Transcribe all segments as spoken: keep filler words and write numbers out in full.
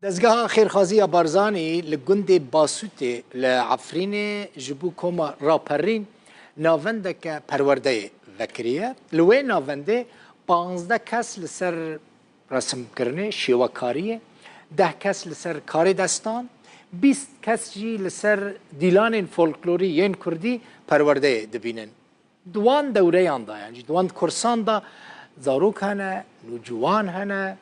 Dezgeha Xêrxaziya Barzanî li gundê Basûtê li Efrînê ji bo koma raperîn navendeke perwerdeyê vekiriye. Li wê navendê panzdeh kes li ser resimkirinê, şêwekariyê, deh kes li ser karê destan, bîst kes jî li ser dîlanên folklorî yên kurdî perwerdeyê dibînin. Di wan dewreyan de, yan jî di wan kursan de zarok hene, nûciwan hene,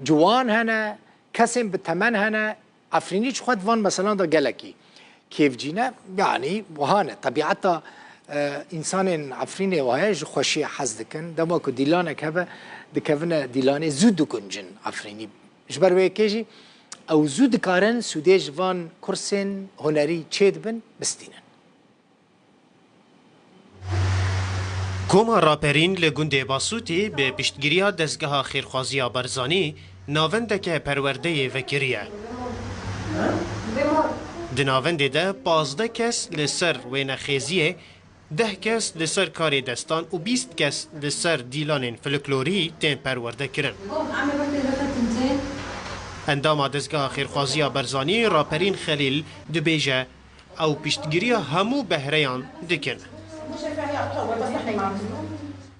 ciwan hene, kesên bi temen hene. Efrînî ji xwe di van meselan de gelekî kêfcî ne. Yanî wiha ne. Tebîeta, e, însanên Efrînê wiha ye, ji xweşiyê hez dikin. Dema ku dîlanek hebe, dikevine dîlanê, zû diguncin Efrînî. Ji ber wê yekê jî ew zû dikarin sûdê ji van kursên hunerî çêdibin, bistînin. Koma raperîn li gundê Basûtî bi piştgiriya Dezgeha Xêrxwaziya Barzanî navendeke perwerdeyê vekiriye. Di navendê de pazdeh kes li ser wênexêziyê, deh kes li ser karê destan û bîst kes li ser dîlanên folklorî tên perwerdekirin. Endama Dezgeha Xêrxwaziya Barzanî Raperîn Xelîl dibêje, ew piştgiriya hemû behreyan dikin.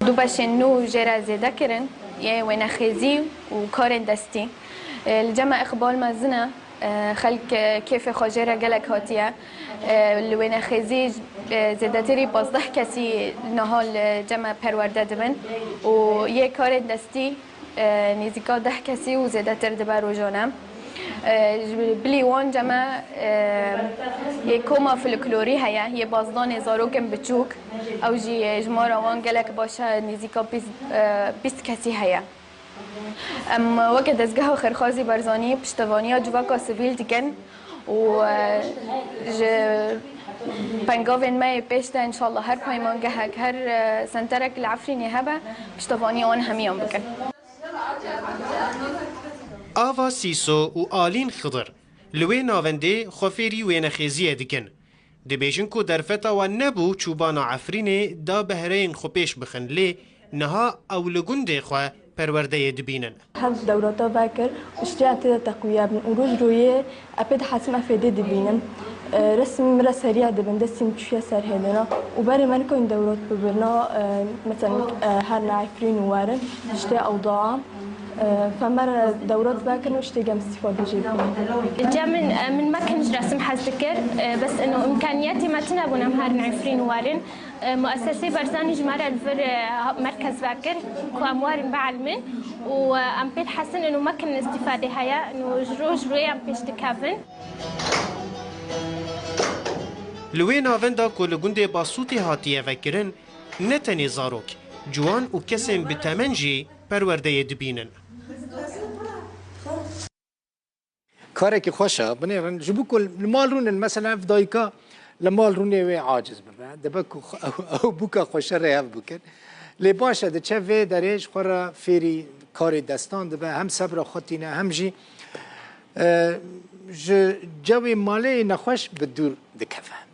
Du beşên nû jê re zêde kirin, yê wênexêzî û karên destî. Li cem me îqbal mezin e, xelk kêfê xwe jê re gelek hatiye. Li wênexêzî zêdetirî pazdeh kesî niha li cem me perwerde dibin û yê karên destî E, nêzîka deh kesî û zêdetir dibe rojane. E, ji bilî wan cem me, e, yê koma folklorî heye, yê bazdanê zarokên biçûk. Ew jî jimara wan gelek baş e, nêzîka bîst, e, bîst kesî heye. Em weke Dezgeha Xêrxwazî Barzanî piştevaniya civaka sivîl dikin. û e, ji pengavên me yê pêş de înşallah her peymangehek, her e, senterek li Efrînê hebe, piştevaniya wan hemiyan bikin. Ava Sîso û Alîn Xidir li wê navendê xwe fêrî wênexêziyê dikin. Dibêjin ku derfeta wan nebû çûbana Efrînê da behreyên xwe pêş bixin, lê niha ew li gundê xwe perwerdeyê dibînin. Hev dewrata vekir, piştî em tê de teqwîye bin û roj rûyê epê dihesim efêdê dibînim. E, resim min re seriya dibin, destî min çûye ser hêlina û berê me nikarin dewrat bibirna, e, mesela, e, herna Efrîn û werin, piştê ewda. E, fe me re dewrat vekirin û ştê gem îstîfade jê bikin. Cem min, e, min mekin ji resim hez dikir, e, bes ino imkaniyetê me tune bûn em herin Efrîn û werin. Muesesê Barzanî ji me re li vir merkez vekir ku em werin bielmin û em pê dihesin û mekin îstîfadê heye û ji roj rûyê em pêş dikevin. Li wê navenda ku li gundê Basûtê hatiye vekirin, ne tenê zarok, ciwan û kesên bi temen jî perwerdeyê dibînin. Karekî xweş e, binêrin. Ji bo ku li mal rûnin, mesela ev dayika li mal rûnê wê aciz bibe. Dibe ku ew, ew bûka xweşe rê hev bikin. Lê baş e, diçe vê derê ji xwe re fêrî karê destan dibe, hem sebra xwe tîne, hem jî, e, ji cewê malê nexweş bi dûr dikeve.